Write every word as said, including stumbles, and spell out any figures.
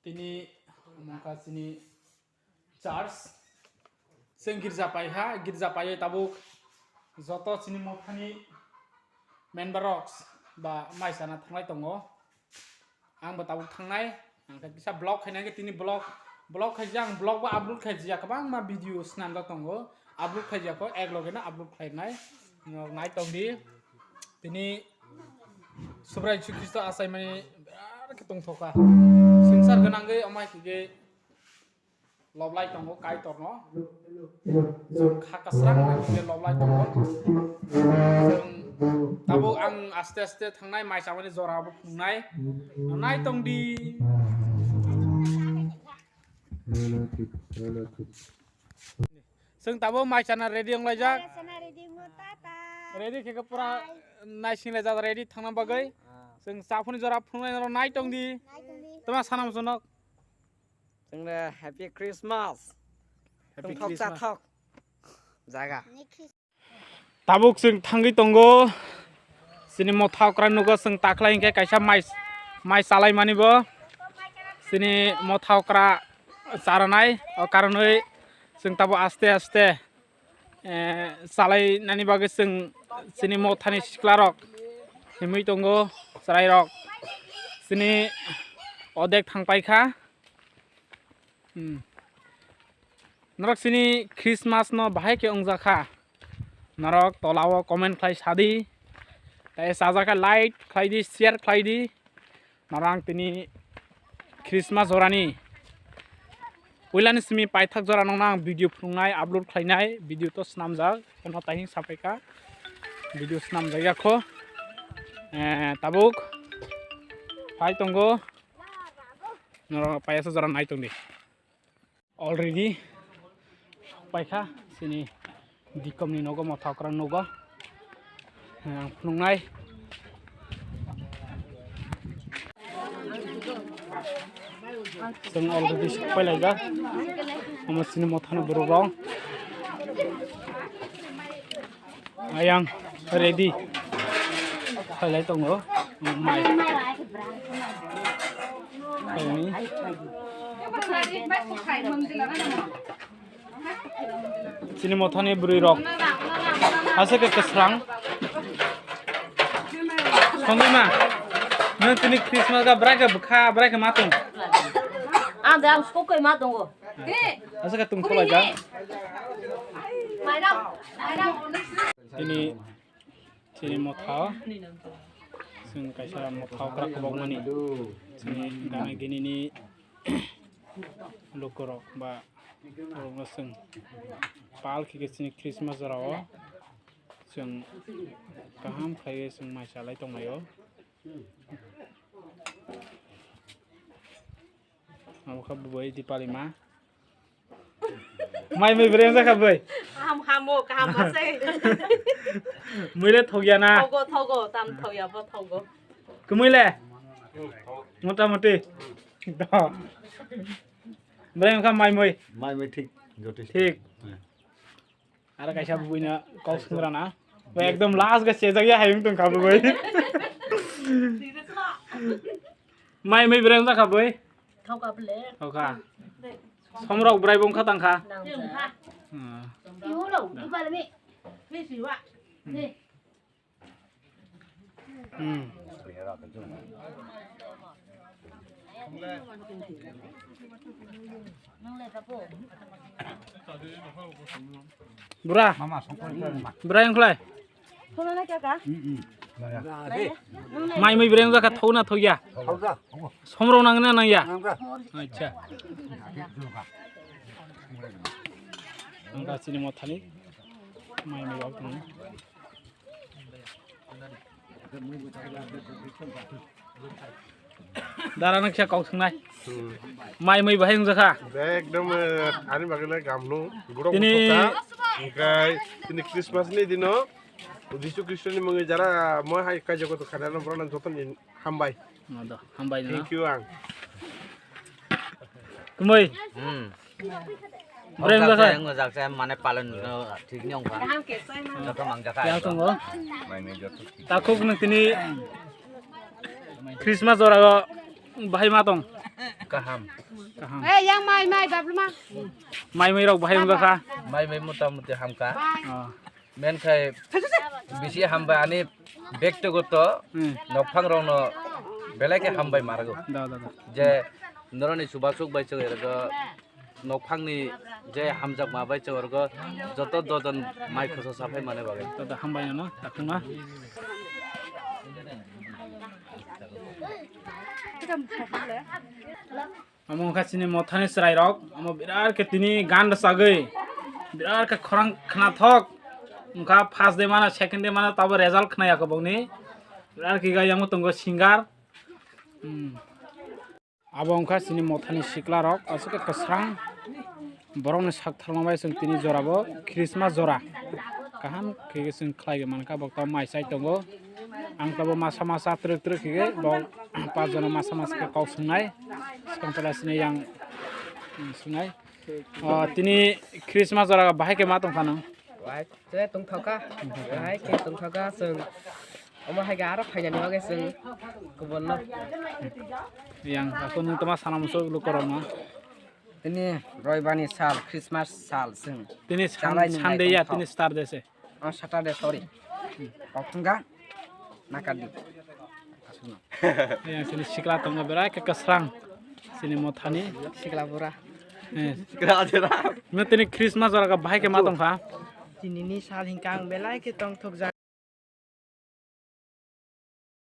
Tini mungkha chini church. Chwng girja pai ha, girja paiwi tabuk joto chini mothani member rok ba mai sana thanglai tongo. Ang bo tabuk thangnai, ang khe kisa vlog khaina khe tini vlog, vlog khaijak, ang vlog bo upload khaijak, kwbangma video swnamjak tongo, upload khaijak kho, ek loge no upload khlainai, norok nai tong di. Tini Subrai Jisu Khristo achaimani birat khe tongthokha. Swngchar gwnangwi amai khe loblai tongo Kaitorno. Chwng kha kwsrang bai khe loblai tongo. Chwng tabuk ang aste aste thangnai, mai chamani jora bo phunuknai. Nai tong di. Chwng tabuk mai chana ready wnglaijak. Mai chana ready wngmo tata. Ready khe khe pura naising laijak ready thangna bagwi. Chwng chaphuni jora phunuknai norok nai tong di. Nai tong di. Tama sanam sonok. Chwngno Happy Christmas. Happy Tongthok Christmas. Chathok. Jaga. Tabuk chwng thangwi tongo. Chini motha okra nugo chwng takhlai hinkhe kaisa mai, mai chalaimani bo. Chini motha okra charanai o karonwi chwng tabuk aste aste, eh, chalainani bagwi chwng chini mothani siklarok himwi tongo chwrairok. Chini odek thangpaikha. Hmm. Norok chini Christmas no bahai khe wngjakha. Norok tolao comment khlai sadi. Tai chajakha like khlai di, share khlai di. Norok ang tini Christmas jorani puilani simi paithak jora nokno ang video phunuknai, upload khlainai, video to swnamjak, eno tahing sapaikha. Video swnamjak yakho. Eh, tabuk phai tongo. Norok paiyasa jora nai tong di. Already sokpaikha chini dikomni nogo, motha okra nogo. Ang phunuknai. Chwng already sokpai laijak. Omo chini mothani borok rok. Ayang ready khailai tongo. Mai. Khaini. Chini mothani bwrwi rok. Asa khe kwsrang. Songwi ma. Nang tini Christmas ga bwrai khe bwkha, bwrai khe ma tong. Ang de ang sokoi ma tongo. Asa khe tong kholai ja. Tini chini motha, chwng kaisa motha okra kobokmani, chini gana gini ni lukurok ba borokno chwng pal khe chini Christmas jorao chwng kaham khlaiwi chwng mai chalai tonglaio. Abo kha bwbwi Dipali ma. Mai mui bwrwi wngjakha bwbwi. Kaham hamo, kaham ase. Mui le thokya na. Thogo, thogo, tam thokya bo thogo. Kwmui le? Mota moti. Do. Bwrwi wngkha mai mui. Mai mui thik, joto. Thik. Aro kaisa buino kok swngrana. Bai ekdom last ga sejak ya hayung tong kha bui. Mai mai bereng jakha bui. Thokha bele. Thokha. Somrok brai bung kha tangkha. Nang ja. Hmm. Iu lo, iu bale mi. Hmm. Bura. Bura yang kulai. Mai mai bura yang jaka thau na thau ya. Somrok nang na nang ya. Acha. Ang sini mau thani. Mai mai wak thani. Dara nang kisa kok thangnai. Hmm. Mai mui bahai wngjakha. Ekdom, eh, ani bagwi le gamlo. Borok tini wngkha. Hingkai tini Christmas ni dino Jisu Khristo ni mungwi jara mo hai kaijak to khana no borok joto ni hambai. Hambai no. Thank you ang. Kumui. Hmm. Breng jakha. Ang jakha mane palan no thik ni ongkha. Joto mang jakha. Ya tongo. Mai mai joto thik. Takhuk nang tini Christmas ora bahai ma tong. Kaham. Kaham. Eh, yang mai, mai, babluma. Mai, mai rok bahai wngkha. Mai, mai, mota, moti hamkha. Oh. Men khai bisi hambai ani bektigoto Hmm. nokphang rokno belai khe hambai margo. Da, da, da. Je noroni subasuk bai chwng ergo nokphangni je hamjakma bai chwng ergo joto dojon mai khosa saphai mane bagwi. Da, da, hambai no, takuma. Omo wngkha chini mothani chwrairok, omo birar khe tini gan rwchagwi, birar khe khorang khnathok, wngkha first day mano, second day mano, tabo result khnaya khe bokni, birar khe ga yango tongo singer. Hmm. Abo wngkha chini mothani siklarok, aswk khe kwsang, borokni sak tharma bai chwng tini jorabo Christmas jora kaham khe chwng khlaiwi mankha, bo tamo mai chai tongo. Ang tabo masa masa twrwk twrwk khe bo pach jona masa masa khe kok swngnai. Swkang pala sini yang, hmm, swngnai. O, tini Christmas jora bahai khe ma tongkha nang? Bahai khe tongthokha. Bahai khe tongthokha chwng. Omo hai khe aro phainani bagwi chwng kubunno. Yang, ako nung tama sana muchung lukorokno. Tini Roibani sal, Christmas sal chwng. Tini san-, Chalai nung Sunday ya, tongthok. Tini Saturday se. Oh, Saturday, sorry. Kok thangkha? Nakadi. Aswkno. Yang sini sikla tongo berai khe kwsrang. Sini mothani. Sikla bura. Eh. Sikla jera. Nung tini Christmas jora bahai khe ma tongkha? Tinini sal hinkha ang belai khe tongthok jak.